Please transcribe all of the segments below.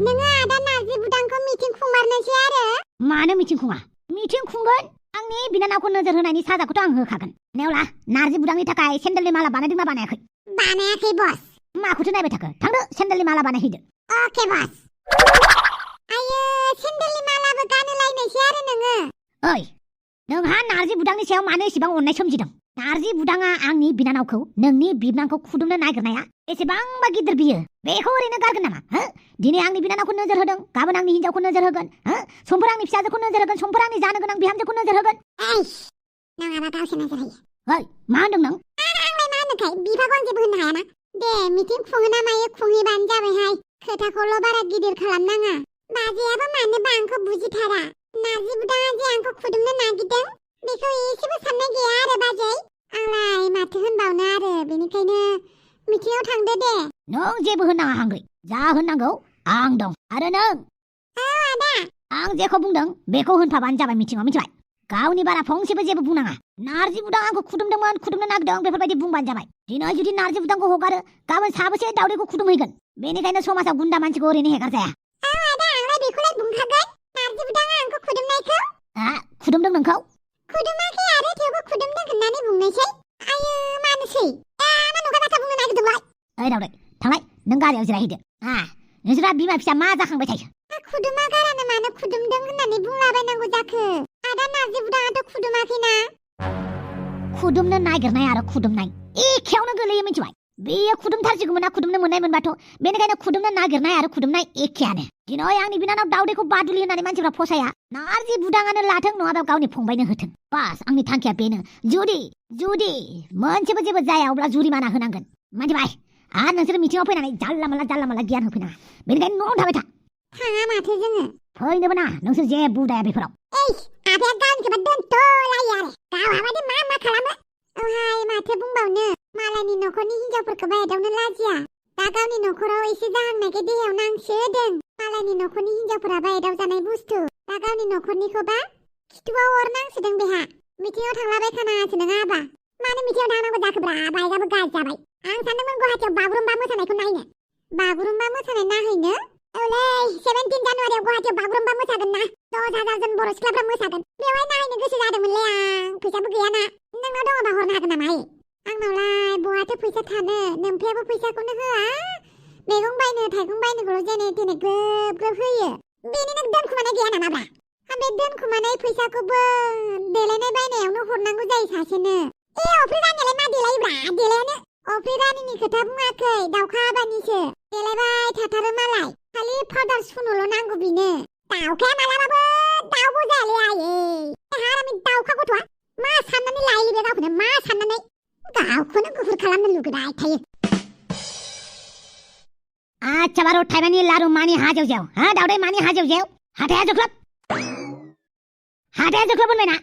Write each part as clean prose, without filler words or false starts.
नोङो आदा नार्जि बुदांखौ मिटिं खुंमारनोसै आरो मानो मिटिं खुङा मिटिं खुंगोन आंनि बिनानावखौ नोजोर होनायनि साजाखौथ' आं होखागोन नेवला नार्जि बुदांनि थाखाय सेन्देलनि माला बानायदोंना बानायाखै बानायाखै बस माखौथो नायबाय थाखो थांदो सेन्देलनि माला बानायहैदो अके बस आयो सेन्देलनि मालाबो गानहोलायनोसै आरो नोङो ओइ नोंहा नार्जि बुदांनि सायाव मानो एसेबां अननाय सोमजिदों नार्जि बुदाङा आंनि बिनानावखौ नोंनि बिबनांखौ खुदुमनो नागिरनाया एसेबांबा गिदिर बियो बेखौ ओरैनो गारगोन नामा हो दिनै आंनि बिनानावखौ नोजोर होदों गाबोन आंनि हिन्जावखौ नोजोर होगोन हो समफोर आंनि फिसाजोखौ नोजोर होगोन समफोर आंनि जानो गोनां बिहामजोखौ नोजोर होगोन नङाबा गावसो नोजोर होयो ओइ मा होनदों नों आंलाय मा होनोखाय बिफाखौ आं जेबो होननो हायाना दे मिटिं खुङो ना मायो खुंहैबानो जाबायहाय खोथाखौल' बारा गिदिर खालामनाङा बाजैयाबो मानोबा आंखौ बुजिथारा नार्जि बुदाङा जे आंखौ खुदुमनो नागिरदों बेखौ एसेबो साननाय गैया आरो बाजै आंलाय माथो होनबावनो आरो बेनिखायनो मिटिंआव थांदो दे नों जेबो होननाङा हांग्रि जा होननांगौ आं दं आरो नों औ आदा आं जेखौ बुंदों बेखौ होनफाबानो जाबाय मिटिंआव मिथिबाय गावनि बारा फंसेबो जेबो बुंनाङा नार्जि बुदां आंखौ खुदुमनो नागिरदों बेफोरबायदि बुंबानो जाबाय दिनै जुदि नार्जि बुदांखौ हगारो गाबोन साबेसे दावदैखौ खुदुमहैगोन बेनिखायनो समाजाव गुन्दा मानसिखौ ओरैनो हेगारजाया औ आदा आंलाय बेखौलाय बुंखागोन नार्जि बुदाङा आंखौ खुदुमनायखौ खुदुमदों नोंखौ खुदुमाखै आरो थेवबो खुदुमदों होननानै बुंनोसै आयो मानोसै मा नंखाय बाथ्रा बुंनो नागिरदोंलाय ओइ दावदै थांलाय नों गारियाव जिरायहैदो नोंसोरा बिमा फिसा मा जाखांबाय थायो खुदुमा गारानो मानो खुदुमदों होननानै बुंलाबायनांगौ जाखो आदा नार्जि बुदाङाथ' खुदुमाखैना खुदुमनो नागिरनाय आरो खुदुमनाय एखेयावनो गोलैयो मिथिबाय बेयो खुदुमथारसिगौमोन ना खुदुमनो मोननाय मोनबाथ' बेनिखायनो खुदुमनो नागिरनाय आरो खुदुमनाय एखेयानो दिनै आंनि बिनानाव दावदैखौ बादुलि होननानै मानसिफ्रा फसाया नार्जि बुदाङानो लाथों नङाबा गावनि फंबायनो होथों बास आंनि थांखिया बेनो जुदि मोनसेबो जेबो जाया अब्ला जुरिमाना होनांगोन मिथिबाय आरो नोंसोर मिटिंआव फैनानै जाल्ला माला गियान होफैनाङा बेनिखायनो न'आव थाबाय था थाङा माथो जोङो फैनोबो ना नोंसोर जेबो उदाया बेफोराव आफाया गावनिखौबा दोनथ'लायो आरो गावहाबादि मा खालामो औहाय माथो बुंबावनो मालायनि न'खरनि हिन्जावफोरखौबा एदावनो लाजिया दा गावनि न'खराव एसे जाहांनायखाय देहायाव नांसोदों मालायनि न'खरनि हिन्जावफोराबा एदावजानाय बुस्थु दा गावनि न'खरनिखौबा खिथुआव अर नांसोदों बेहा मिटिंआव थांलाबाय खानाङासो नोङा आबा मानो मिटिंआव थांनांगौ जाखोब्रा बाइकआबो गाज्रि जाबाय आं सानदोंमोन गुवाहाटियाव बागुरुम्बा मोसानायखौ नायनो बागुरुम्बा मोसानाय नायहैनो औलै 17 जानुवारियाव गुवाहाटियाव बागुरुम्बा मोसागोन ना 10,000 जन बर' सिख्लाफ्रा मोसागोन बेवहाय नायनो गोसो जादोंमोनलै आं फैसाबो गैयाना नोंनाव दङबा हरनो हागोन नामा आंनावलाय बहाथो फैसा थानो नोमफायाबो फैसाखौनो होआ मैगं बायनो थाइगं बायनोखौल' जेने थेने ग्रोब होयो बेनिनो दोनखुमानाय गैया नामाब्रा बे दोनखुमानाय फैसाखौबो देलायनाय बायनायावनो हरनांगौ जायो सासेनो अफ्रि रानियालाय मा देलायोब्रा देलायानो अफ्रि रानिनि खोथा बुङाखै दाउखा आबानिसो देलायबाय थाथारो मालाय खालि पाउडार सुनोल' नांगौ बिनो दाउखाया मालाबाबो दाउबो जायालै आयै हारामि दाउखा गथ'आ मा साननानै लायो बे गावखौनो मा साननानै गावखौनो गुफुर खालामनो लुगैबाय थायो आच्छा बारो थाइबानि लारु मानि हाजेव दावदै मानि हाजेव हाथाया जोख्लोब होनबायना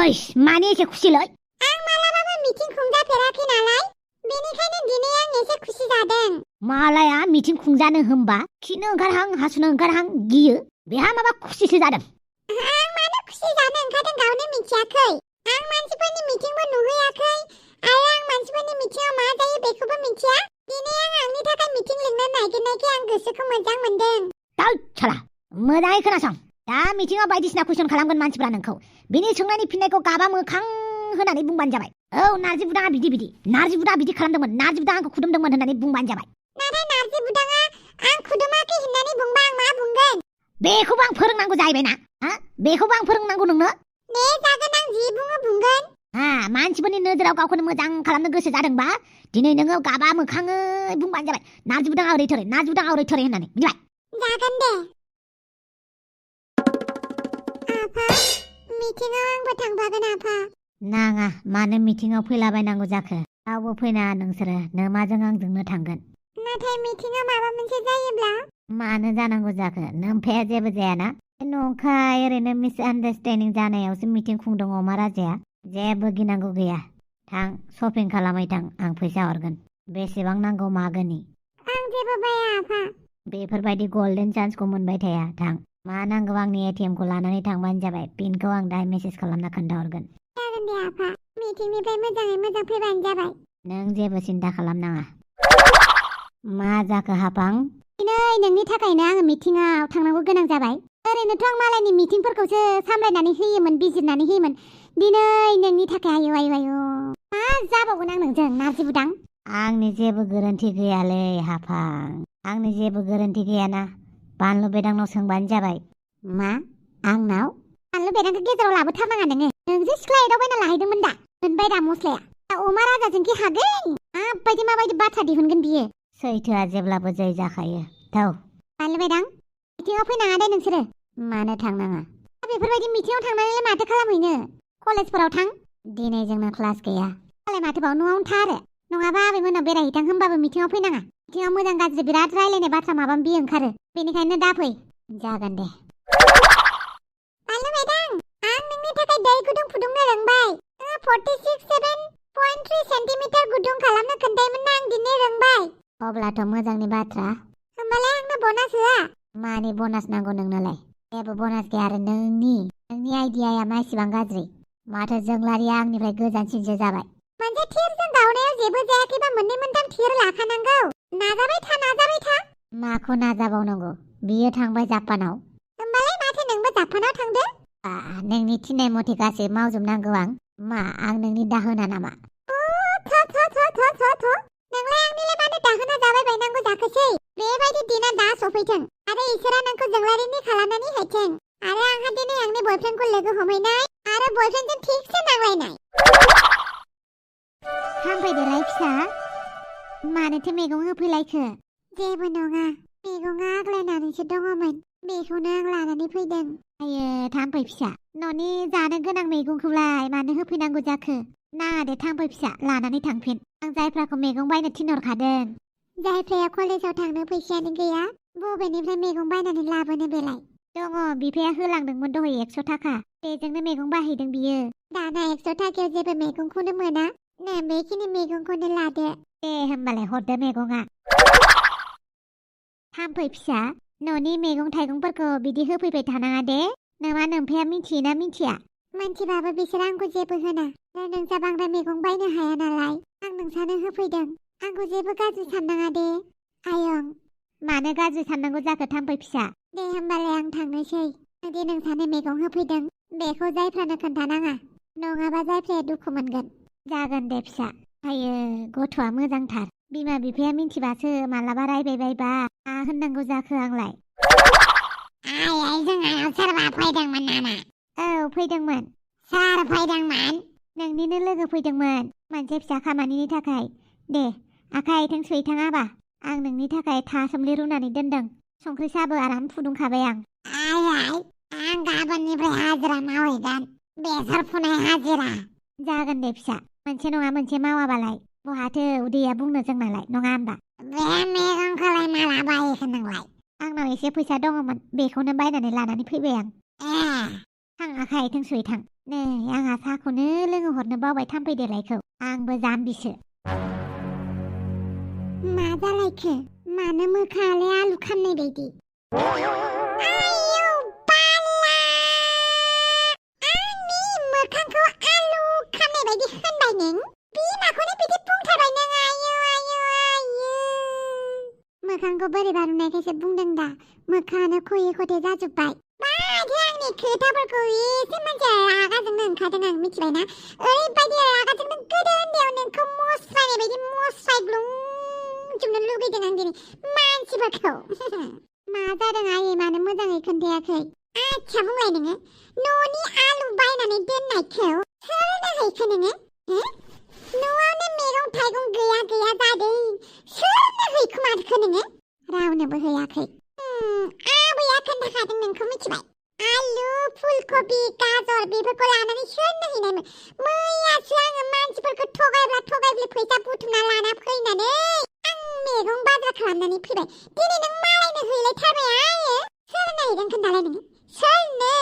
ओइ मानि एसे खुसिलै आं मालाबाबो मिटिं खुंजाफेराखै नालाय बेनिखायनो दिनै आं एसे खुसि जादों मालाया मिटिं खुंजानो होमबा खिनो ओंखारहां हासुनो ओंखारहां गियो बेहा माबा खुसिसो जादों आं मानो खुसि जानो ओंखारदों गावनो मिथियाखै आं मानसिफोरनि मिटिंबो नुहैयाखै आरो आं मानसिफोरनि मिटिंआव मा जायो बेखौबो मिथिया दिनै आं आंनि थाखाय मिटिं लिंनो नागिरनायखाय आं गोसोखौ मोजां मोनदों दाउ छाला मोजाङै खोनासं दा मिटिंआव बायदिसिना कुइसन खालामगोन मानसिफ्रा नोंखौ बिनि सोंनायनि फिननायखौ गाबा मोखां होनानै बुंबानो जाबाय औ नार्जि बुदाङा बिदि नार्जि बुदाङा बिदि खालामदोंमोन नार्जि बुदाङा आंखौ खुदुमदोंमोन होननानै बुंबानो जाबाय नाथाय नार्जि बुदाङा आं खुदुमाखै होननानै बुंबा आं मा बुंगोन बेखौबो आं फोरोंनांगौ जाहैबायना बेखौबो आं फोरोंनांगौ नोंनो दे जागोन आं जि बुङो बुंगोन मानसिफोरनि नोजोराव गावखौनो मोजां खालामनो गोसो जादोंबा दिनै नोङो गाबा मोखाङै बुंबानो जाबाय नार्जि बुदाङा ओरै थोरै नार्जि बुदाङा ओरै थोरै होननानै मिथिबाय जागोन दे आफा मिटिंआव आंबो थांफागोन आफा नाङा मानो मिटिंआव फैलाबायनांगौ जाखो रावबो फैनाङा नोंसोरो नोमाजों आंजोंनो थांगोन नाथाय मिटिंआव माबा मोनसे जायोब्ला मानो जानांगौ जाखो नोमफाया जेबो जायाना नंखाय ओरैनो मिसआन्डारस्टेन्डिं जानायावसो मिटिं खुंदों अमा राजाया जेबो गिनांगौ गैया थां शपिं खालामै थां आं फैसा हरगोन बेसेबां नांगौ मागोनि आं जेबो बाया आफा बेफोरबायदि गोल्डेन चान्सखौ मोनबाय थाया थां मा नांगौ आंनि एटिएम खौ लानानै थांबानो जाबाय पिनखौ आं दा मेसेज खालामना खोन्थाहरगोन जागोन दे आफा मिटिंनिफ्राय मोजाङै मोजां फैबानो जाबाय नों जेबो सिन्था खालामनाङा मा जाखो हापां दिनै नोंनि थाखायनो आङो मिटिंआव थांनांगौ गोनां जाबाय। ओरैनोथ' आं मालायनि मिटिंफोरखौसो सामलायनानै होयोमोन, बिजिरनानै होयोमोन। दिनै नोंनि थाखाय आयु मा जाबावगोन आं नोंजों नारजि बुदां? आंनि जेबो गोरोन्थि गैयालै हाफां, आंनि जेबो गोरोन्थि गैयाना। बानलु बेदांनाव सोंबानो जाबाय। मा? आंनाव? बानलु बेदांखौ गेजेराव लाबोथारनाङा नोङो। नोंजों सिख्ला एदावबायना लाहैदोंमोन दा। मोनबाय दा मस्लाया। अमा राजाजोंखि हागोन। माबायदि बाथ्रा दिहुनगोन बियो। सैथोआ जेब्लाबो जै जाखायो। थौ। बानलु बेदां, मिटिंआव फैनाङा दे नोंसोरो। मानो थांनाङा? बेफोरबायदि मिटिंआव थांनानैलाय माथो खालामहैनो? कलेजफोराव थां। दिनै जोंना क्लास गैया। मालाय माथोबाव न'आवनो था आरो। नङाबा आबैमोनाव बेरायहैथां होनबाबो मिटिंआव फैनाङा। मिटिंआव मोजां गाज्रि बिराद रायलायनाय बाथ्रा माबा माबि ओंखारो। बेनिखायनो दा फै। जागोन दे। बानलु बेदां, आं नोंनि थाखाय दै गुदुं फुदुंनो रोंबाय। 46.3 सेन्टिमिटार गुदुं खालामनो खोन्थायोमोन ना, आं दिनै रोंबाय। अब्लाथ' मोजांनि बाथ्रा। होमबालाय आंनो बोनास होआ? मानि बोनास नांगौ नोंनोलाय? जेबो बोनास गैया आरो नोंनि आइडियाया मा एसेबां गाज्रि? माथो जोंलारिया आंनिफ्राय गोजानसिनसो जाबाय। मोनसे थिरजों गावनायाव जेबो जायाखैबा मोननै मोनथाम थिर लाखानांगौ। नाजाबाय था। माखौ नाजाबावनांगौ? बियो थांबाय जापानाव। होमबालाय माथो नोंबो जापानाव थांदो? नोंनि थिननाय मथे गासै मावजोबनांगौ आं। मा आं नोंनि दाहोना नामा? नोंलाय आंनिलाय मानो दाहोना जाबाय बायनांगौ जाखोसै? बेबायदि दिना दा सफैथों आरो इसोरा नोंखौ जोंलारिनि खालामनानै होथों। आरो आंहा दिनै आंनि बयफ्रेन्डखौ लोगो हमहैनाय आरो बयफ्रेन्डजों थिगसे नांलायनाय। हामफैदोलाय फिसा। मानोथो मैगं होफैलायखो? जेबो नङा, मैगङा आग्लायनानैसो दङमोन। बेखौनो आं लानानै फैदों। आयो थाम्फै फिसा, न'नि जानो गोनां मैगंखौलाय मानो होफैनांगौ जाखो? नाङा दे थाम्फै फिसा, लानानै थांफिन। आं जायफ्राखौ मैगं बायनो थिनहरखादों। जायफ्राया कलेजाव थांनो फैसायानो गैया, बबेनिफ्राय मैगं बायनानै लाबोनो बेलाय? दङ, बिफाया होलांदोंमोन दहाय 100 थाखा। बेजोंनो मैगं बायहैदों बियो। दाना 100 थाखायाव जेबो मैगंखौनो मोना। नों बेखिनि मैगंखौनो लादो। दे होमबालाय हरदो मैगङा। थाम्फै फिसा, न'नि मैगं थाइगंफोरखौ बिदि होफैबाय थानाङा दे। नोमा नोम्फाया मिथियोना मिथिया? मिथिबाबो बिसोर आंखौ जेबो होना। नोंसा बांद्राय मैगं बायनो हाया नालाय आं नोंसानो होफैदों। आंखौ जेबो गाज्रि साननाङा दे आयं। मानो गाज्रि साननांगौ जाखो थाम्फै फिसा? दे होमबालाय आं थांनोसै। दे नोंसानो मैगं होफैदों बेखौ जायफ्रानो खोन्थानाङा, नङाबा जायफ्राया दुखु मोनगोन। जागोन दे फिसा। आयो गथ'आ मोजांथार। बिमा बिफाया मिथिबासो मालाबा रायबायबायबा मा होननांगौ जाखो आंलाय? जोंहानाव सोरबा फैदोंमोन नामा? औ फैदोंमोन। सोर फैदोंमोन? नोंनिनो लोगो फैदोंमोन मोनसे फिसा खामानिनि थाखाय। दे आखाइ आथिं सुहैथाङाबा, आं नोंनि थाखाय था सोमलि रुनानै दोनदों। संख्रि साबो आराम फुदुंखाबाय आं। आं गाबोननिफ्राय हाजिरा मावहैगोन। बेसर फुनाय हाजिरा। जागोन दे फिसा, मोनसे नङा मोनसे मावाबालाय बहाथो उदैया बुंनो जोंनालाय, नङा होमबा? बे मैगंखौलाय माला बायहैखो नोंलाय? आंनाव एसे फैसा दङमोन, बेखौनो बायनानै लानानै फैबाय आं। थां आखाइ आथिं सुहैथां। नै आंहा साहाखौनो लोंहोहरनो बावबाय थाम्फै देलायखौ। आंबो जाम्बिसो। मा जालायखो? मानो मोखाङालाय आलु खामनाय बायदि? आयौ बाला! आंनि मोखांखौ आलु खामनाय बायदि होनबाय नों? बिमाखौनो बिदि बुंथारबाय नों? आयौ। मोखांखौ बोरैबा नुनायखायसो बुंदों दा। मोखाङानो खये खथे जाजोब्बाय। माथो आंनि खोथाफोरखौ एसे मानसिया रागाजोंनो ओंखारदों आं, मिथिबायना? ओरैबायदि रागाजोंनो गोदो उन्दैयाव नोंखौ मस्रायनाय बायदि मस्रायग्लुंजोबनो लुगैदों आं दिनै मानसिफोरखौ। मा जादों आयै, मानो मोजाङै खोन्थायाखै? आच्छा बुंलाय नोङो, न'नि आलु बायनानै दोननायखौ सोरनो हैखो नोङो? न'आवनो मैगं थाइगं गैया जादों, सोरनो हैखुमाखो नोङो? रावनोबो हैयाखै। आबैया खोन्थाखादों नोंखौ, मिथिबाय? आलु, फुलकबि, गाजर बेफोरखौ लानानै सोरनो हैनायमोन? मैयासो आङो मानसिफोरखौ थगायब्ला फैसा बुथुमना लाना फैनानै आं मैगं बाजार खालामनानै फैबाय। दिनै नों मालायनो हैलायथारबाय आयो? सोरनो हैदों खोन्थालाय नोङो? सोरनो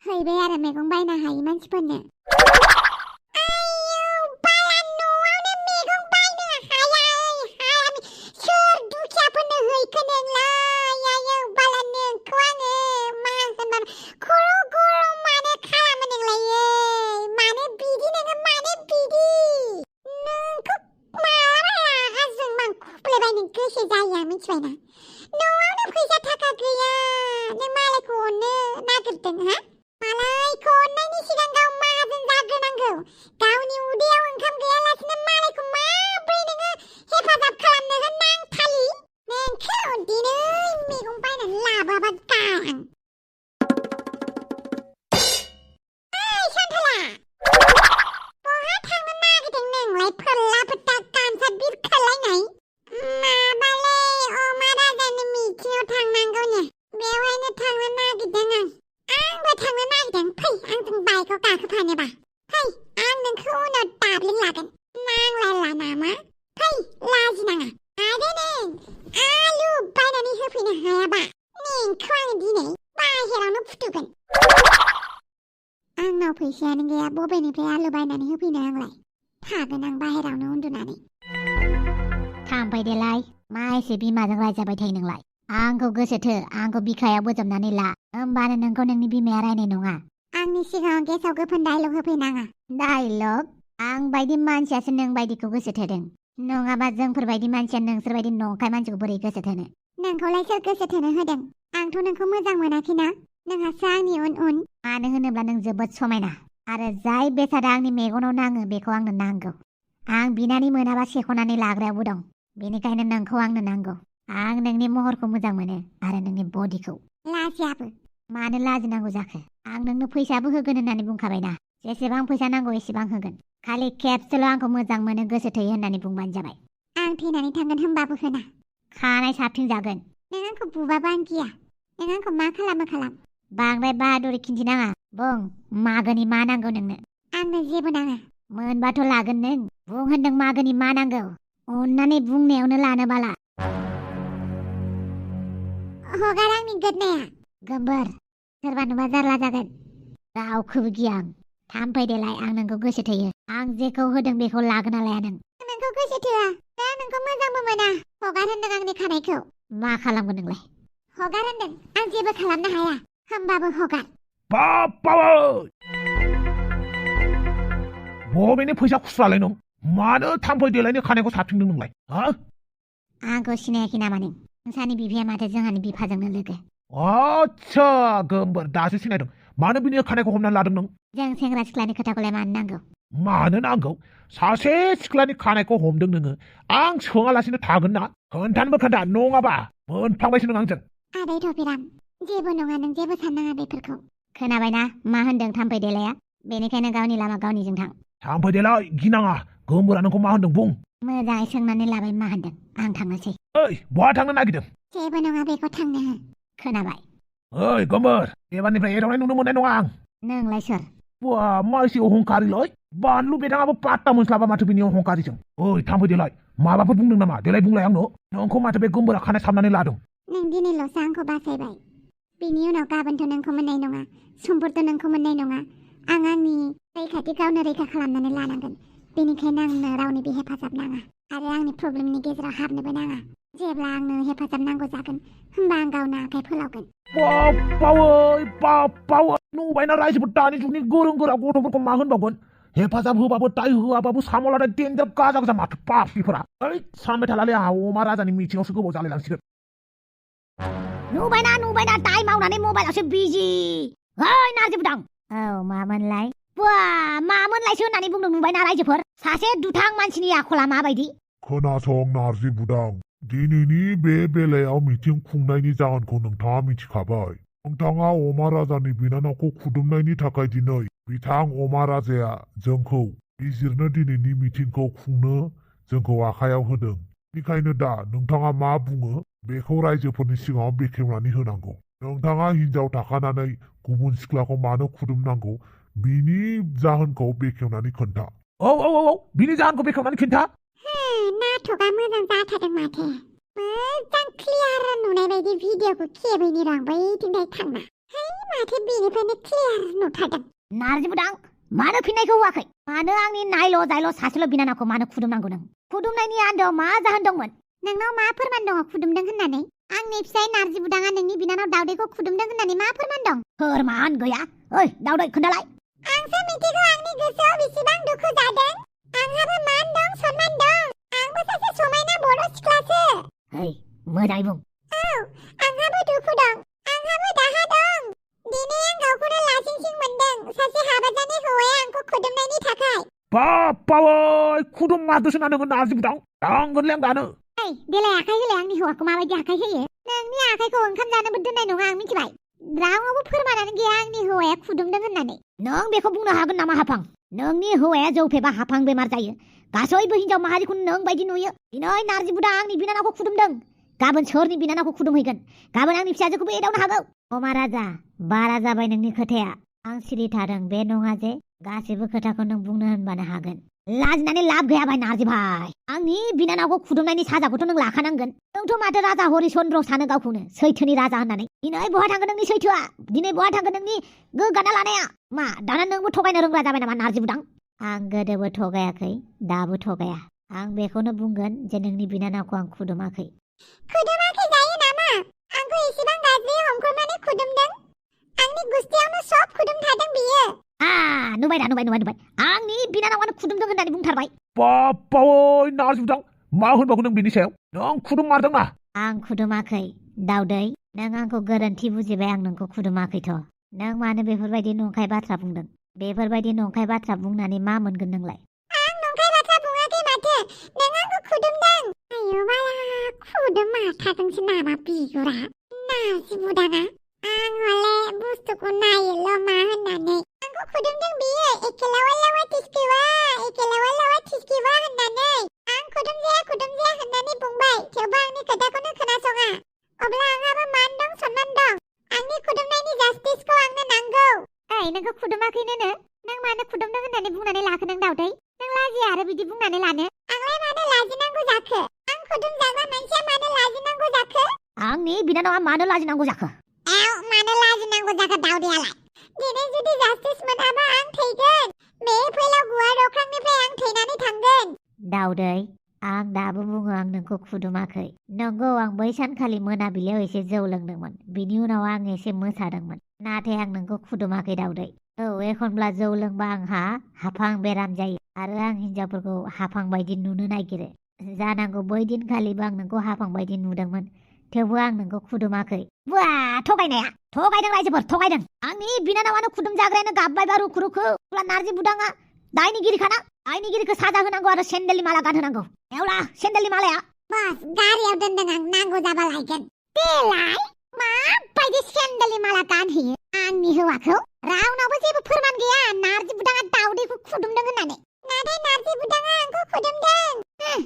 हैबाय आरो मैगं बायनो हायि मानसिफोरनो? आयौ बाला, न'आवनो मैगं बायनो हाया। सोर दुखियाफोरनो हैखो नोंलाय? आयौ बाला, नोंखौ आङो मा होनबानो खर' गरम मानो खालामो नोंलाय? मानो बिदि नोङो, मानो बिदि? नोंखौ मालाबा रागा जोंबा आं खुफ्लेबायनो गोसो जायो आं, मिथिबाय? मिथिबायना न'आवनो फैसा थाखा गैया नों मालायखौ अननो नागिरदों हा मालायखौ अननायनि सिगां गाव माहाजोन जाग्रोनांगौ गावनि उदैयाव ओंखाम गैयालासिनो मालायखौ माब्रै नोङो हेफाजाब खालामनो नांथालि नोंखौ दिनै मैगं बायनानै लाबोआबा गारां ओइ सन्थला बहा थांनो नागिरदों नोंलाय फोरला फोथा गामसा बिरखालायनाय माबालै अमा राजानि मिटिङाव थांनांगौनो बेवहायनो थांनो नागिरदों आंबो थांनो नागिरदों फै आंजों बाइकआव गाखोफानोबा फै आं नोंखौ उनाव दाब्लिं लागोन नांलायला नामा फै लाजिनाङा आरो नों आलु बायनानै होफैनो हायाबा नोंखौ आं दिनै बाहेरावनो फुथुगोन आंनाव फैसायानो गैया बबेनिफ्राय आलु बायनानै होफैनो आंलाय थागोन आं बाहेरावनो उन्दुनानै थांफैदेलाय मा एसे बिमाजों रायजाबाय थायो नोंलाय आंखौ गोसोथो आंखौ बिखायाव बोजबनानै ला होमबानो नोंखौ नोंनि बिमाया रायनाय नङा आंनि सिगाङाव गेसाव गोफोन डायलग होफैनाङा डायलग आं बायदि मानसियासो नों बायदिखौ गोसोथोदों नङाबा जोंफोरबायदि मानसिया नोंसोरबायदि नंखाय मानसिखौ बोरै गोसोथोनो नोंखौलाय सोर गोसोथोनो होदों आंथ' नोंखौ मोजां मोनाखैना नोंहासो आंनि उन उन मानो होनोब्ला नों जोबोद समायना आरो जाय बेसादा आंनि मेगनाव नाङो बेखौ आंनो नांगौ आं बिनानै मोनाबा सेख'नानै लाग्रायावबो दं बेनिखायनो नोंखौ आंनो नांगौ आं नोंनि महरखौ मोजां मोनो आरो नोंनि बडिखौ लाजियाबो मानो लाजिनांगौ जाखो आं नोंनो फैसाबो होगोन होननानै बुंखाबायना जेसेबां फैसा नांगौ एसेबां होगोन खालि खेबसेल' आंखौ मोजां मोनो गोसो थोयो होननानै बुंबानो जाबाय आं थैनानै थांगोन होनबाबो होना खानाय साबथिंजागोन नों आंखौ बुबाबो आं गिया नों आंखौ मा खालामो खालाम बांद्राय बाहादुरि खिन्थिनाङा बुं मागोनि मा नांगौ नोंनो आंनो जेबो नाङा मोनबाथ' लागोन नों बुं होनदों मागोनि मा नांगौ अननानै बुंनायावनो लानो बाला हगार आंनि गोदनाया गोमबोर सोरबा नुबा जारला जागोन रावखौबो गिया आं थांफैदेलाय आं नोंखौ गोसो थोयो आं जेखौ होदों बेखौ लागोन ना लाया नों नोंखौ गोसो थोआ दा नोंखौ मोजांबो मोना हगार होनदों आंनि खानायखौ मा खालामगोन नोंलाय हगार होनदों आं जेबो खालामनो हाया होमबाबो हगार बबेनि फैसा खुस्रालाय नों मानो थाम्फै देलायनि खानायखौ साबथिंदों नोंलाय हा आंखौ सिनायाखै नामा नों नोंसानि बिफाया माथो जोंहानि बिफाजोंनो लोगो आच्छा गोमबोर दासो सिनायदों मानो बिनि खानायखौ हमनानै लादों नों जों सेंग्रा सिख्लानि खोथाखौलाय मानो नांगौ मानो नांगौ सासे सिख्लानि खानायखौ हमदों नोङो आं सोङालासिनो थागोन ना खोन्थानोबो खोन्था नङाबा मोनफ्लांबायसो नों आंजों आदै थफिराम जेबो नङा नों जेबो साननाङा बेफोरखौ खोनाबायना मा होनदों थाम्फै देलाया बेनिखायनो गावनि लामा गावनिजों थां थाम्फै देलाय गिनाङा गोमबोरा नोंखौ मा होनदों बुं मोजाङै सोंनानै लाबाय मा होनदों आं थांनोसै ओइ बहा थांनो नागिरदों जेबो नङा बेखौ थांनो हो खोनाबाय ओइ गोमबोर एबारनिफ्राय एदावनाय नुनो मोननाय नङा आं नोंलाय सोर बा मा एसे अहंकारिलै बानलु बेदाङाबो पात्ता मोनस्लाबा माथो बिनि अहंकारिजों ओइ थाम्फै देलाय माबाफोर बुंदों नामा देलाय बुंलाय आंनो नोंखौ माथो बे गोमबोरा खानाय साबनानै लादों नों दिनैल'सो आंखौ बासायबाय बिनि उनाव गाबोनथ' नोंखौ मोननाय नङा समफोरथ' नोंखौ मोननाय नङा आं आंनि रैखाथि गावनो रैखा खालामनानै लानांगोन बेनिखायनो आंनो रावनिबो हेफाजाब नाङा आरो आंनि प्रब्लेमनि गेजेराव हाबनोबो नाङा जेब्ला आंनो हेफाजाब नांगौ जागोन होमबा आं गावनो आखाइ फोलावगोन बापावै नुबायना रायजोफोर दानि जुगनि गोरों गोरा गथ'फोरखौ मा होनबावगोन हेफाजाब होबाबो दाय होआबाबो सामलादा देन्जार गाजा गोजा माथो पापिफोरा ओइ सानबाय थालालै आंहा अमा राजानि मिटिङावसो गोबाव जालायलांसिगोन नुबायना दाय मावनानै मबाइलावसो बिजि ओइ नारजि बुदां औ मामोनलाय बा मामोनलायसो होननानै बुंदों नुबायना रायजोफोर सासे दुथां मानसिनि आखला माबायदि खोनासं नारजि बुदां दिनैनि बे बेलायाव मिटिं खुंनायनि जाहोनखौ नोंथाङा मिथिखाबाय नोंथाङा अमा राजानि बिनानावखौ खुदुमनायनि थाखाय दिनै बिथां अमा राजाया जोंखौ बिजिरनो दिनैनि मिटिंखौ खुंनो जोंखौ आखायाव होदों बेनिखायनो दा नोंथाङा मा बुङो बेखौ रायजोफोरनि सिगाङाव बेखेवनानै होनांगौ नोंथाङा हिनजाव थाखानानै गुबुन सिख्लाखौ मानो खुदुमनांगौ बिनि जाहोनखौ बेखेवनानै खोन्था औ बिनि जाहोनखौ बेखेवनानै खिन्था नाटकआ मोजां जाथारदों माथो मोजां क्लियार नुनाय बायदि भिडिअखौ खेबैनि र' बैथिंजाय थांना है माथो बेनिफ्रायनो क्लियार नुथारदों नारजि बुदां मानो फिननायखौ होआखै मानो आंनि नायल' जायल' सासेल' बिनानावखौ मानो खुदुमनांगौ नों खुदुमनायनि आन्दोआव मा जाहोन दंमोन नोंनाव मा फोरमान दङ खुदुमदों होननानै आंनि फिसाय नारजि बुदाङा नोंनि बिनानाव दावदैखौ खुदुमदों होननानै मा फोरमान दं फोरमान गैया ओइ दावदै खोन्थालाय आंसो मिथिगौ आंनि गोसोआव बेसेबां दुखु जादों आंहाबो मान दं सनमान दं आंबो सासे समायना बर' सिख्लासो ओइ मोजाङै बुं आंहाबो दुखु दं आंहाबो दाहा दं दिनै आं गावखौनो लाजिंसिं मोनदों सासे हाबा जानाय हौवाया आंखौ खुदुमनायनि थाखाय बाप्पावै खुदुम मारदोसो ना नोङो नारजि बुदां थांगोनलै आं दानो देलाय आखाइ होलाय आंनि हौवाखौ माबायदि आखाइ होयो नोंनि आखाइखौ ओंखाम जानोबो दोननाय नङा आं मिथिबाय रावनावबो फोरमायनानै गैया आंनि हौवाया खुदुमदों होननानै नों बेखौ बुंनो हागोन नामा हाफां नोंनि हौवाया जौ फेबा हाफां बेमार जायो गासैबो हिनजाव माहारिखौ नों बायदि नुयो दिनै नारजि बुदा आंनि बिनानावखौ खुदुमदों गाबोन सोरनि बिनानावखौ खुदुमहैगोन गाबोन आंनि फिसाजोखौबो एदावनो हागौ अमा राजा बारा जाबाय नोंनि खोथाया आं सिरि थादों बे नङा जे गासैबो खोथाखौ नों बुंनो होनबानो हागोन लाजिनानै लाब गैया भाई नारजि भाई आंनि बिनानावखौ खुदुमनायनि साजाखौथ' नों लाखानांगोन नोंथ' माथो राजा हरिचन्द्र सानो गावखौनो सैथोनि राजा होननानै दिनै बहा थांगोन नोंनि सैथोआ दिनै बहा थांगोन नोंनि गोग्गाना लानाया मा दाना नोंबो थगायनो रोंग्रा जाबाय नामा नारजि बुदां आं गोदोबो थगायाखै दाबो थगाया आं बेखौनो बुंगोन जे नोंनि बिनानावखौ आं खुदुमाखै जायो नामा आंखौ एसेबां गाज्रि हमख्रबनानै खुदुमदों आंनि गुस्थियावनो सब खुदुमथादों बियो नुबाय आंनि बिनानावानो खुदुमदों होननानै बुंथारबाय बाप्पावै नारजि बुदां मा होनबावगोन नों बिनि सायाव नों खुदुम मारदों ना आं खुदुमाखै दाउदै नों आंखौ गोरोन्थि बुजिबाय आं नोंखौ खुदुमाखैथ' नों मानो बेफोरबायदि नंखाय बाथ्रा बुंदों बेफोरबायदि नंखाय बाथ्रा बुंनानै मा मोनगोन नोंलाय आं नंखाय बाथ्रा बुङाखै माथो नों आंखौ खुदुमदों आयौ बाला खुदुम मारखादोंसो नामा बिगुरा नारजि बुदाङा आं हले बुस्थुखौ नायोल' मा होननानै आंखौ खुदुमदों बियो एखेलावा लावा थिसखिवा होननानै आं खुदुम जाया होननानै बुंबाय थेवबो आंनि खोथाखौनो खोनासङा अब्ला आंहाबो मान दं सनमान दं आंनि खुदुमनायनि जास्टिसखौ आंनो नांगौ नोंखौ खुदुमाखैनो नों मानो खुदुमदों होननानै बुंनानै लाखो नों दाउदै नों लाजिया आरो बिदि बुंनानै लानो आंलाय मानो लाजिनांगौ जाखो आं खुदुम जाग्रा मानसिया मानो लाजिनांगौ जाखो आंनि बिनानावा मानो लाजिनांगौ जाखो मानो लाजिनांगौ जाखो दाउदैयालाय दिनै जुदि जास्टिस मोनाबा आं थैगोन बे फैलाव गुवार अख्रांनिफ्राय आं थैनानै थांगोन दाउदै आं दाबो बुङो आं नोंखौ खुदुमाखै नंगौ आं बै सानखालि मोनाबिलियाव एसे जौ लोंदोंमोन बिनि उनाव आं एसे मोसादोंमोन नाथाय आं नोंखौ खुदुमाखै दाउदै एखनब्ला जौ लोंबा आंहा हाफां बेराम जायो आरो आं हिनजावफोरखौ हाफां बायदि नुनो नागिरो जानांगौ बै दिनखालिबो आं नोंखौ हाफां बायदि नुदोंमोन थेवबो आं नोंखौ खुदुमाखै थगायनाया थगायदों रायजोफोर थगायदों आंनि बिनानावानो खुदुम जाग्रायानो गाबबायबा रुखु अब्ला नारजि बुदाङा दायनिगिरिखाना दायनिगिरिखौ साजा होनांगौ आरो सेन्देलनि माला गानहोनांगौ एवला सेन्देलनि मालाया बस गारियाव दोनदों आं नांगौ जाबा लायगोन देलाय माबायदि सेन्देलनि माला गानहोयो आंनि हौवाखौ रावनावबो जेबो फोरमान गैया नारजि बुदाङा दाउदैखौ खुदुमदों होननानै नाथाय नारजि बुदाङा आंखौ खुदुमदों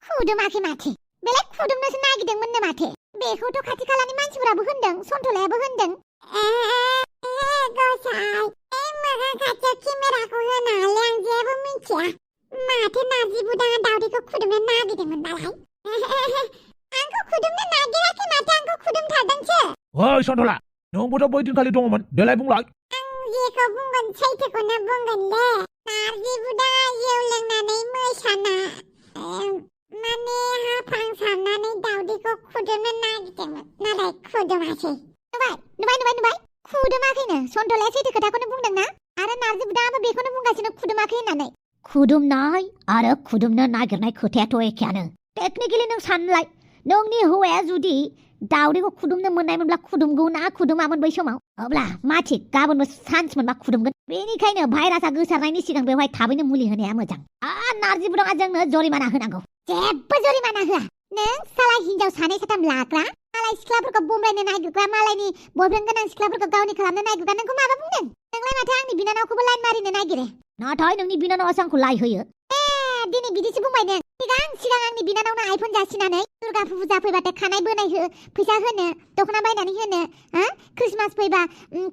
खुदुमाखै माथो बेलाय खुदुमनोसो नागिरदोंमोननो माथो बेखौथ' खाथि खालानि मानसिफोराबो होनदों सन्थलायाबो होनदों गसाइ मोखां खाथियाव केमेराखौ होनो हाले आं जेबो मिथिया माथो नारजि बुदाङा दाउदैखौ खुदुमनो नागिरदोंमोन दालाय आंखौ खुदुमनो नागिराखै माथो आंखौ खुदुमथारदोंसो ओइ सन्थला नोंबोथ' बै दिनखालि दङमोन देलाय बुंलाय आं जेखौ बुंगोन सैथोखौनो बुंगोन दे नारजि बुदाङा जौ लोंनानै मोसाना माने हाफां सारनानै दाउदैखौ खुदुमनो नागिरदोंमोन नाथाय खुदुमासै नुबाय खुदुमाखैनो सन्थलाया सैथो खोथाखौनो बुंदोंना आरो नारजि बुदाङाबो बेखौनो बुंगासिनो खुदुमाखै होननानै खुदुमनाय आरो खुदुमनो नागिरनाय खोथायाथ' एखेयानो टेकनिकेलि नों सानलाय नोंनि हौवाया जुदि दाउदैखौ खुदुमनो मोननायमोनब्ला खुदुमगौ ना खुदुमामोन बै समाव अब्ला मा थिक गाबोनबो चान्स मोनबा खुदुमगोन बेनिखायनो भाइरासआ गोसारनायनि सिगां बेवहाय थाबैनो मुलि होनाया मोजां नारजि बुदाङा जोंनो जरिमाना होनांगौ जेबो जरिमाना होआ नों साला हिनजाव सानै साथाम लाग्रा मालाय सिख्लाफोरखौ बमलायनो नागिरग्रा मालायनि बयफ्रेन्ड गोनां सिख्लाफोरखौ गावनि खालामनो नागिरग्रा नोंखौ माबा बुंदों नोंलाय माथो आंनि बिनानावखौबो लाइन मारिनो नागिरो नाथाय नोंनि बिनानावासो आंखौ लाइ होयो दिनै बिदिसो बुंबाय नों सिगां आंनि बिनानावनो आइफन जासिनानै दुर्गा फुजा फैबाथाय खानाय बोनाय फैसा होनो दख'ना बायनानै होनो क्रिसमास फैबा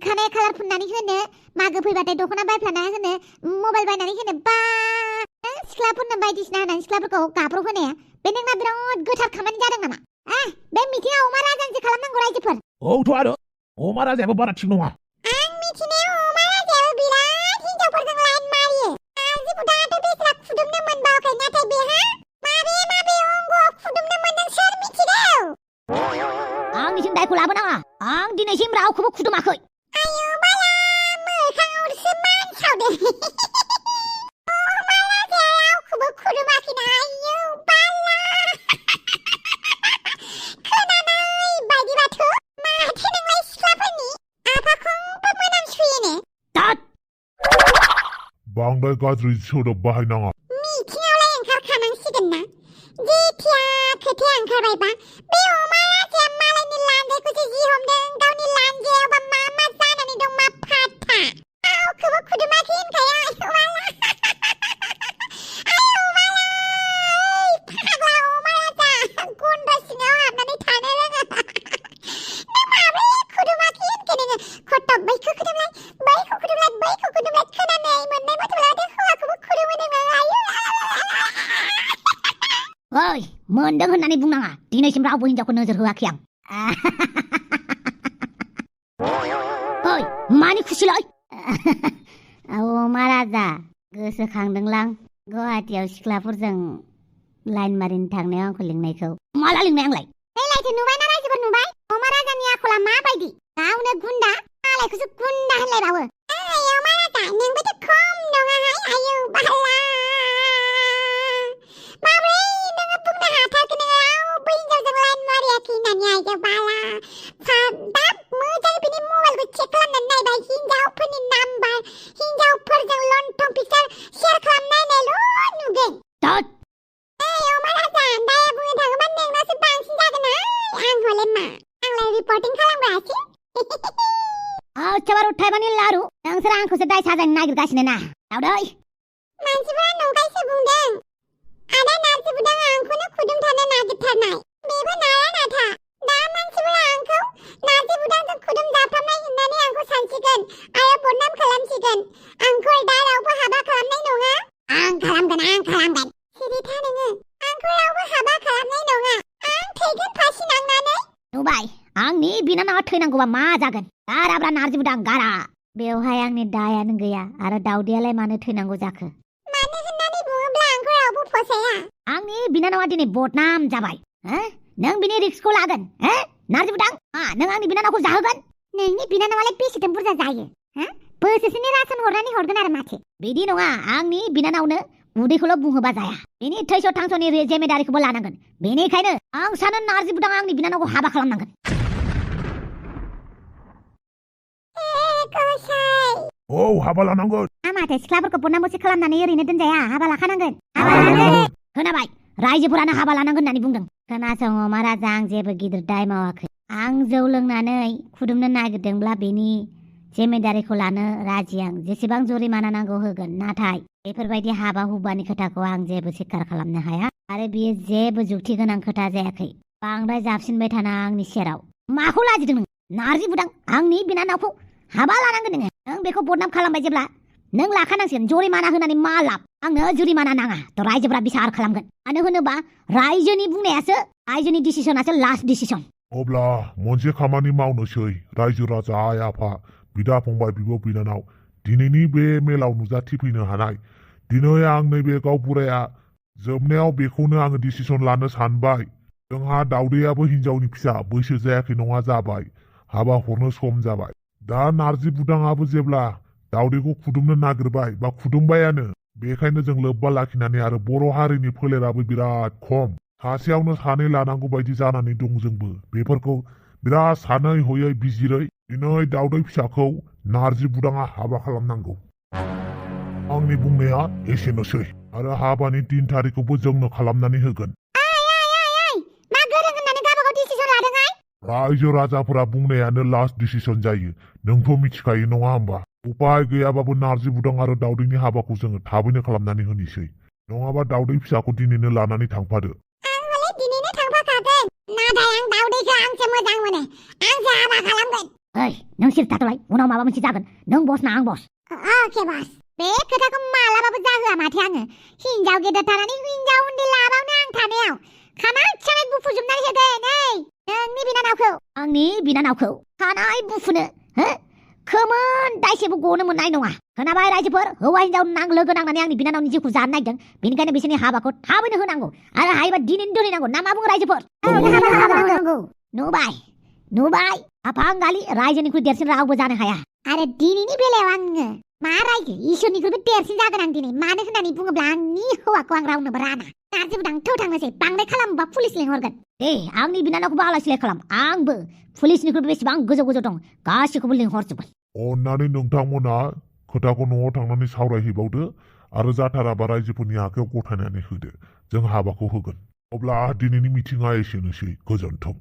खानाय कालार फुननानै होनो मागो फैबाथाय दख'ना बायफ्लाना होनो मबाइल बायनानै होनो बा सिख्लाफोरनो बायदिसिना होनानै सिख्लाफोरखौ गाब्रब होनाया बे नोंना बिराद गोथार खामानि जादों नामा बे मिथिङाव अमा राजानोसो खालामनांगौ रायजोफोर औथ' आरो अमा राजायाबो बारा थिग नङा आं मिथिनायाव अमा राजायाबो बिराद हिनजावफोरजों लाइन मारियो नारजि बुदाङाथ' बेस्रा खुदुमनो मोनबावाखै नाथाय बेहा माबे अंग'आव खुदुमनो मोनदों सोर मिथिगौ आंनिसिम दायखौ लाबोनाङा आं दिनैसिम रावखौबो खुदुमाखै आयौ बाला मोखाङावसो मानसावदों अमा राजाया रावखौबो खुदुमाखैना आयौ बाला बांद्राय गाज्रि सोदोब बाहायनाङा मिथिङावलाय ओंखारखानांसिगोन ना जेथिया खोथाया ओंखारबायबा बे अमा राजाया मालायनि लान्जायखौसो जि हमदों गावनि लान्जायावबा मा मा जानानै दं मा फाथा रावखौबो खुदुमाखै होनखाया ओइ मोनदों होननानै बुंनाङा दिनैसिम रावबो हिनजावखौ नोजोर होआखै आं ओइ मानि खुसिलै अमा राजा गोसोखांदोंलां गुवाहाटियाव सिख्लाफोरजों लाइन मारिनो थांनायाव आंखौ लिंनायखौ माला लिंनाय आंलाय देलायथो नुबायना रायजोफोर नुबाय अमा राजानि आखला माबायदि गावनो गुन्दा मालायखौसो गुन्दा होनलायबावो ओइ अमा राजा नोंबोथ' खम नङाहाय आयौ बाला माब्रै नोङो बुंनो हाथारखो नोङो रावबो हिनजावजों लाइन मारियाखै होननानै आयौ बाला दा मोजाङै बिनि मबाइलखौ चेक खालामनानै नायबाय हिनजावफोरनि नाम्बार हिनजावफोरजों लन्थं पिक्सार शेयार खालामनायनायल' नुगोन ओइ अमा राजा दाया बुंनो थाङोबा नोंनासो बांसिन जागोन आं हले मा आंलाय रिपर्टिं खालामग्रासो आउचाबार उथायबानि लारु नोंसोर आंखौसो दाय साजायनो नागिरगासिनो ना दावदै मानसिफोरा नंखायसो बुंदों आदा नार्जि बुदां आंखौनो खुदुमथानो नागिरथारनाय बेबो नाया नाथा दा मानसिफोरा आंखौ नार्जि बुदांजों खुदुम जाफ्रामनाय होननानै आंखौ सानसिगोन आरो बदनाम खालामसिगोन आंखौ दा रावबो हाबा खालामनाय नङा आं खालामगोन सिरिथा नोङो आंखौ रावबो हाबा खालामनाय नङा आं थैगोन फासि नांनानै नुबाय आंनि बिनानावा थैनांगौबा मा जागोन गाराब्रा नार्जि बुदां गारा बेवहाय आंनि दायानो गैया आरो दावदैयालाय मानो थैनांगौ जाखो मानो होननानै बुङोब्ला आंखौ रावबो फसाया आंनि बिनानावा दिनै बदनाम जाबाय नों बिनि रिक्सखौ लागोन नार्जि बुदां नों आंनि बिनानावखौ जाहोगोन नोंनि बिनानावालाय बेसेथो बुरजा जायो बोसोरसेनि रासन हरनानै हरगोन आरो माथो बिदि नङा आंनि बिनानावनो उदैखौल' बुंहोबा जाया बेनि थैस' थांस'नि जिम्मेदारिखौबो लानांगोन बेनिखायनो आं सानो नार्जि बुदां आंनि बिनानावखौ हाबा खालामनांगोन औ हाबा लानांगोन माथो सिख्लाफोरखौ बदनामसि खालामनानै ओरैनो दोनजाया हाबा लाखानांगोन खोनाबाय रायजोफोरानो हाबा लानांगोन होननानै बुंदों खोनासं अमा राजा आं जेबो गिदिर दाय मावाखै आं जौ लोंनानै खुदुमनो नागिरदोंब्ला बेनि जिम्मेदारिखौ लानो राजि आं जेसेबां जुरिमाना नांगौ होगोन नाथाय बेफोरबायदि हाबा हुबानि खोथाखौ आं जेबो सिखार खालामनो हाया आरो बियो जेबो जुक्ति गोनां खोथा जायाखै बांद्राय जाबसिनबाय थाना आंनि सेराव माखौ लाजिदों नों नार्जि बुदां आंनि बिनानावखौ हाबा लानांगोन नों बेखौ बदनाम खालामबाय जेब्ला नों लाखानांसिगोन जुरिमाना होनानै मा लाब आंनो जुरिमाना नाङा थ' रायजोफोरा बिसार खालामगोन मानो होनोबा रायजोनि बुंनायासो रायजोनि डिसिसनासो लास्ट डिसिसन अब्ला मोनसे खामानि मावनोसै रायजो राजा आइ आफा बिदा फंबाय बिब' बिनानाव दिनैनि बे मेलाव नुजाथिफैनो हानाय दिनै आं नैबे गावबुराया जोबनायाव बेखौनो आङो डिसिसन लानो सानबाय जोंहा दावदैयाबो हिनजावनि फिसा बैसो जायाखै नङा जाबाय हाबा हरनो सम जाबाय दा नार्जि बुदाङाबो जेब्ला दावदैखौ खुदुमनो नागिरबाय बा खुदुमबायानो बेखायनो जों लोब्बा लाखिनानै आरो बर' हारिनि फोलेराबो बिराद खम सासेयावनो सानै लानांगौ बायदि जानानै दं जोंबो बेफोरखौ बिराद सानै हयै बिजिरै दिनै दावदै फिसाखौ नार्जि बुदाङा हाबा खालामनांगौ आंनि बुंनाया एसेनोसै आरो हाबानि दिन थारिखखौबो जोंनो खालामनानै होगोन रायजो राजाफोरा बुंनायानो लास्ट डिसिसन जायो नोंथ' मिथिखायो नङा होमबा उपाय गैयाबाबो नार्जि बुदां आरो दावदैनि हाबाखौ जोङो थाबैनो खालामनानै होनोसै नङाबा दावदै फिसाखौ दिनैनो लानानै थांफादो आं हले दिनैनो थांफाखागोन नाथाय आं दावदैखौ आंसो मोजां मोनो आंसो हाबा खालामगोन नों सिरि थाथ'लाय उनाव माबा मोनसे जागोन नों बस ना आं बस अके बस बे खोथाखौ मालाबाबो जाहोआ माथो आङो हिनजाव गेदेर थानानै हिनजाव उन्दै लाबावनो आं थानायाव खानाय थिनाय बुफुजोबनानै होगोन नोंनि बिनानावखौ आंनि बिनानावखौ खानाय बुफुनो खोमोन दाइसेबो गनो मोननाय नङा खोनाबाय रायजोफोर हौवा हिनजाव लोगो नांनानै आंनि बिनानावनि जिउखौ जानो नागिरदों बेनिखायनो बिसोरनि हाबाखौ थाबैनो होनांगौ आरो हायोबा दिनैनो दोनहैनांगौ ना मा बुङो रायजोफोर नुबाय आफांगालि रायजोनिख्रुइ देरसिन रावबो जानो हाया आरो दिनैनि बेलायाव आङो मा रायजो इसोरनिख्रुइबो देरसिन जागोन आं दिनै मानो होननानै बुङोब्ला आंनि हौवाखौ आं रावनोबो राना नार्जि बुदां थौ थांनोसै बांद्राय खालामोबा पुलिस लिंहरगोन आंनि बिनानावखौबो आलाय सिलाय खालाम आंबो पुलिसनिख्रुइ बेसेबां गोजौ दं गासिखौबो लिंहरजोबगोन अन्नानै नोंथांमोना खोथाखौ न'आव थांनानै सावरायहैबावदो आरो जाथाराबा रायजोफोरनि आखायाव गथायनानै होदो जों हाबाखौ होगोन अब्ला दिनैनि मिथिङा एसेनोसै गोजोन्थों